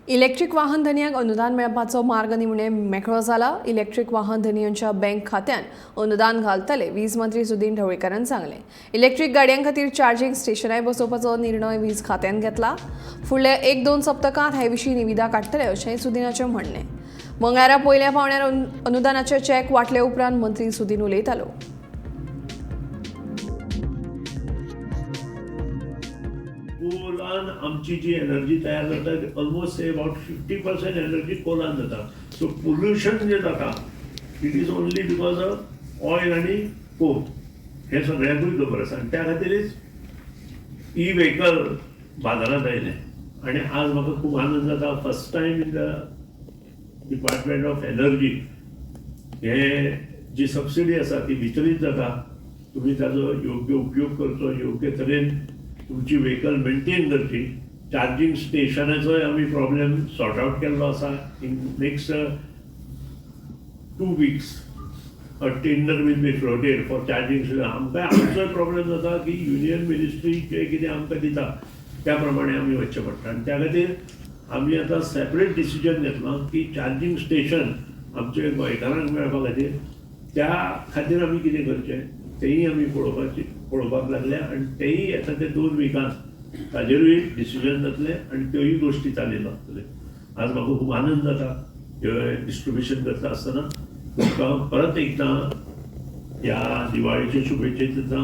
Electric वाहन धनयांक अनुदान मेळपाचो मार्ग निमणे मेकळो जाला. इलेक्ट्रीक वाहन धनयांच्या बँक खात्यान अनुदान घालतले, वीज मंत्री सुदीन ढवळीकारान सांगलें. इलेक्ट्रीक गाडयां खातीर चार्जिंग स्टेशनाय बसोवपाचो निर्णय वीज खात्यान घेतला. फुडल्या 1-2 सप्तकांत हे विशीं निविदा काडटले अशेंय सुदीनाचें म्हणणें. मंगळारा पयल्या पावण्यार अनुदानाचे चॅक वांटले उपरांत मंत्री सुदीन उलयतालो. कोलान आमची जी एनर्जी तयार जाता, almost say about 50% energy Kolan जाता. सो पोल्युशन जें जाता, it is only because of oil आनी कोल, हें सगळ्यांकूय खबर आसा. आनी त्या खातीरच ई व्हेकल बाजारांत आयलें आनी आज म्हाका खूब आनंद जाता, first time in the department of energy हे जी सबसिडी आसा ती वितरीत जाता. तुमी ताजो योग्य उपयोग करचो, योग्य तरेन तुमची व्हेकल मेंटेन करची. चार्जींग स्टेशनाचोय आमी प्रॉब्लेम सॉर्ट आवट केल्लो आसा. In next 2 weeks a tender will be floated for charging station. आमकां आमचोय प्रॉब्लेम जाता की युनियन मिनिस्ट्री जे कितें आमकां दिता त्या प्रमाणे आमी वचचें पडटा आनी त्या खातीर आमी आतां सेपरेट डिसिजन घेतलां की चार्जींग स्टेशन आमचे गोंयकारांक मेळपा खातीर, त्या खातीर आमी कितें करचें तेंय आमी पळोवपाक लागले आनी तेंय येता ते 2 विकान ताजेरूय डिसिजन जातलें आनी त्योय गोश्टी चाली लागतल्यो. आज म्हाका खूब आनंद जाता ह्यो डिस्ट्रिब्युशन करता आसतना. तुमकां परत एकदां ह्या दिवाळीच्यो शुभेच्छा दिता.